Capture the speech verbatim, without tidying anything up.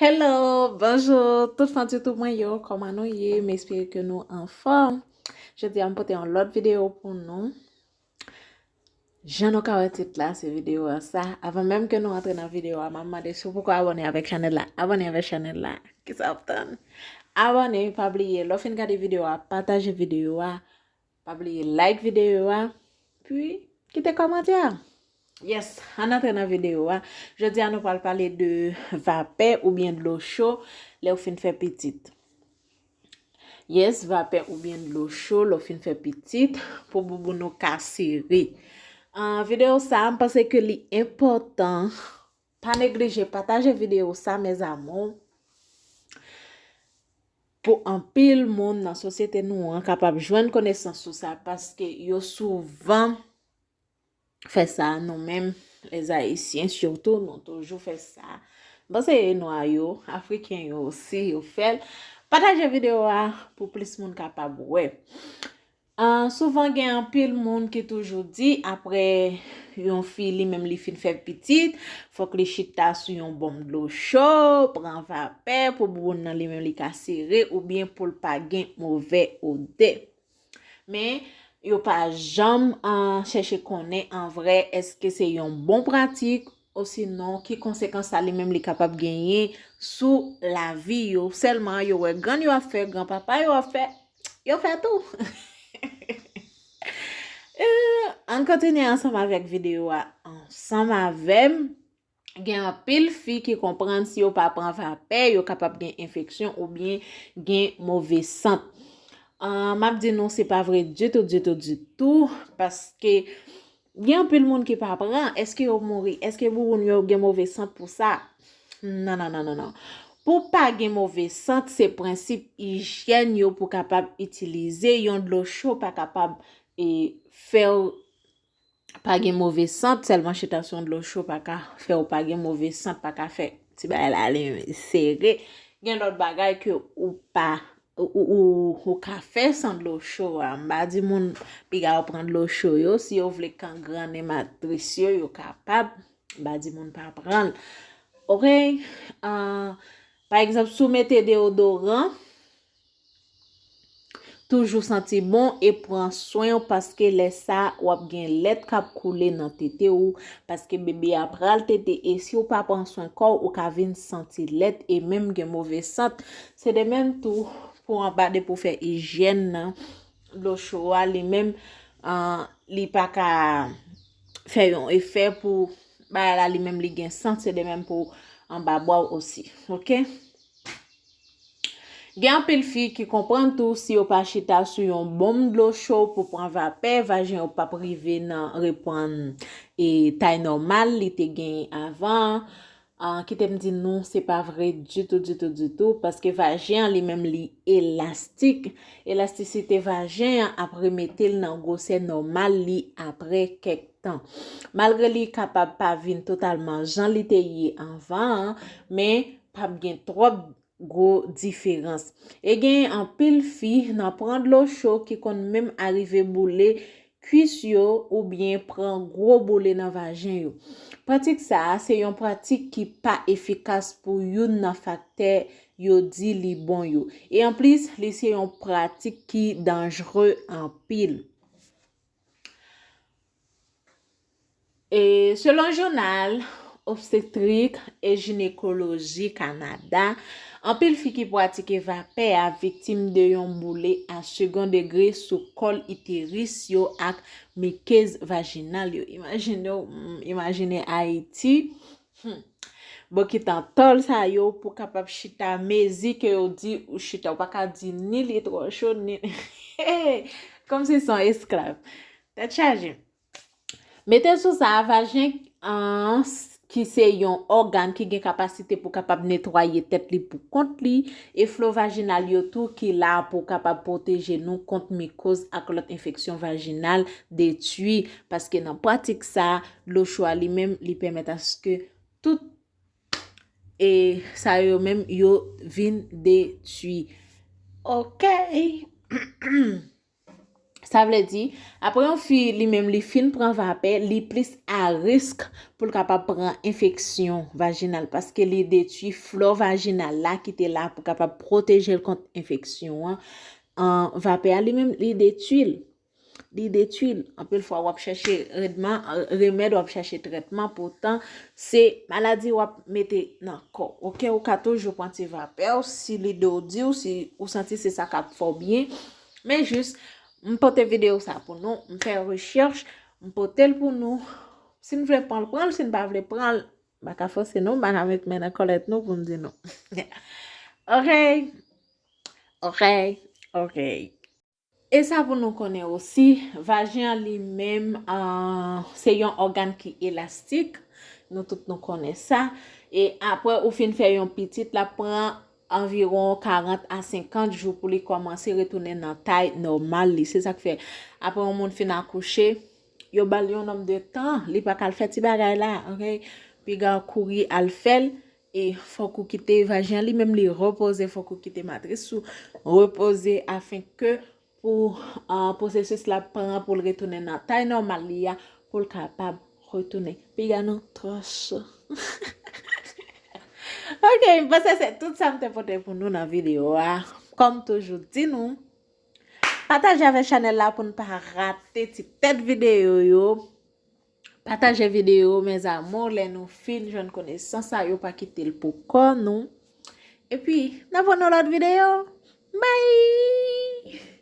Hello, bonjou tout fan YouTube mwen yo, kòman nou ye? M espere ke nou anfòm. Jodi a m pote yon lòt videyo pou nou. Jan nou ka wè tit la, se videyo a sa. Avan menm ke nou antre nan videyo a, m ap mande si w poko abòne avèk chanèl la, abòne avèk chanèl la. Kisa w ap tann? Abòne, pa bliye, lè w fin gade videyo a, pataje videyo a, pa bliye like videyo a, pi kite kòmantè a. Yes, ann antre nan videyo a. Jodi a nou pral pale de vapè oubyen dlo cho lè w fin fè pitit. Yes, vapè oubyen dlo cho lè w fin fè pitit pou bouboun ou ka sere. An videyo sa, m panse ke li enpòtan. Pa neglije pataje videyo sa, mes amours, pou anpil moun nan sosyete nou an kapab jwenn konesans sou sa, paske yo souvan fè sa, nou menm, les Haïtiens surtout, nou toujou fè sa. M panse nwa yo, afriken yo osi, yo fè l. Pataje videyo a pou plis moun kapab wè. Ah, souvan gen anpil moun ki toujou di, apre yon fi li menm li fin fè pitit, fòk li chita sou yon bon dlo cho, pran vapè pou bouboun nan li menm li ka sere, oubyen pou l pa gen move odè. Men, yo pa janm, ah, chèche konnen an vrè èske se yon bon pratik, osinon ki konsekans sa li menm li kapab genyen sou lavi yo. Sèlman yo wè grann yo ap fè, granpapa yo ap fè, yo fè tou. Eh, ann kontinye ansanm avèk videyo a ansanm avè m. Gen anpil fi ki konprann si yo pa pran vapè, yo kapab gen enfeksyon oubyen gen move sant. Ah, m ap di nou, se pa vre ditou, ditou, ditou, paske gen anpil moun ki pa pran. Èske yo mouri? Èske bouboun yo gen move sant pou sa? Non, non, non, non, non. Pou pa gen move sant, se prensip ijyèn yo pou kapab itilize. Yon dlo cho pa kapab, e, fè w pa gen move sant, sèlman chita sou yon dlo cho pa ka fè w pa gen move sant, pa ka fè ti bagay la li sere. Gen lòt bagay ke ou pa, ou, ou, ou, ou ka fè san dlo cho a. M pa di moun piga yo pran dlo cho yo, si yo vle kangrennen matris yo, yo kapab. M pa di moun pa pran l. Oke? Ah, pa egzanp, si w mete deodoran, toujou santi bon e pran swen w, paske lè sa w ap gen lèt k ap koule nan tete w, paske bebe a pral tete e si w pa pran swen kò w, ou ka vin santi lèt e menm gen move sant. Se de menm tou pou anba depi w fè ijyèn nan, dlo cho a li menm, ah, li pa ka fè yon efè pou bagay la li menm li gen sant, se de menm pou anba bwa w osi. Oke? Gen anpil fi ki konprann tou si yo pa chita sou yon bon dlo cho pou pran vapè, vajen yo p ap rive nan reprann e tay nòmal li te genyen avan. Ah, kite m di nou, se pa vre ditou, ditou, ditou, paske vajen an li menm li elastik. Elastisite vajen an ap remete l nan gwosè nòmal li apre kèk tan. Malgre li kapab pa vin totalman jan li te ye anvan an, men p ap gen twòp gwo diferans. E gen anpil fi nan pran dlo cho ki konn menm arive boule kwis yo oubyen pran gwo boule nan vajen yo. Pratik sa a se yon pratik ki pa efikas pou youn nan faktè yo di li bon yo. E anplis, li se yon pratik ki danjre anpil. E selon jounal Obstetrik e Jinekoloji Kanada, anpil fi ki pratike vapè a viktim de yon boule a segon degre sou kòl iteris yo ak mikez vajinal yo. Imajine w, mm, imajine Ayiti. Hmm. Bon, ki tan tòl sa yo pou kapab chita mezi ke yo di ou chita. Ou pa ka di ni li twò cho, ni kòmsi se yon esklav. Tèt chaje. Mete sou sa, vajen an, ki se yon ògàn ki gen kapasite pou kapab netwaye tèt li pou kont li, e flo vajinal yo tou ki la pou kapab pwoteje nou kont mikoz ak lòt enfeksyon vajinal detwi, paske nan pratik sa, dlo cho a li menm, li pèmèt aske tout e sa yo menm yo vin detwi. Oke. Sa vle di, apre yon fi li menm li fin pran vapè, li plis a risk pou l kapab pran enfeksyon vajinal, paske li detwi flò vajinal la ki te la pou kapab pwoteje l kont enfeksyon an. An, vapè a li menm, li detwi l. Li detwi l. Anpil fwa, w ap chèche redman, remèd, w ap chèche trètman, poutan se maladi w ap mete nan kò w. Oke, ou ka toujou pran ti vapè w, si lide w di w, si ou santi se sa k ap fè w byen. Men jis, m pote videyo sa pou nou, m fè rechèch, m pote l pou nou. Si n vle pran l, pran l, si n pa vle pran l, m pa ka fòse nou, m pa ka met men nan kòlèt nou pou m di nou. Oke? Oke? Oke. E sa pou nou konnen osi, vajen an li menm, ah, se yon ògàn ki elastik. Nou tout nou konnen sa. E apre ou fin fè yon pitit, l ap pran anviwon karant a senkant jou pou li kòmanse retounen nan tay nòmal li. Se sa k fè, apre yon moun fin akouche, yo ba l yon nonm de tan, li pa ka al fè ti bagay la, oke? Piga kouri al fè l, e fòk ou kite vajen an li menm li repoze, fòk ou kite matris ou repoze, afin ke pou, ah, pwosesis la pran pou l retounen nan tay nòmal li a, pou l kapab retounen. Piga nou twò cho. Oke, m panse se tout sa m te pote pou nou nan videyo a. Kòm toujou di nou, pataje avèk chanèl la pou n pa rate ti tèt videyo yo. Pataje videyo, mes amours, lè nou fin jwenn konesans sa, yo pa kite l pou kò nou. Epi, n ap wè nan lòt videyo. Bye!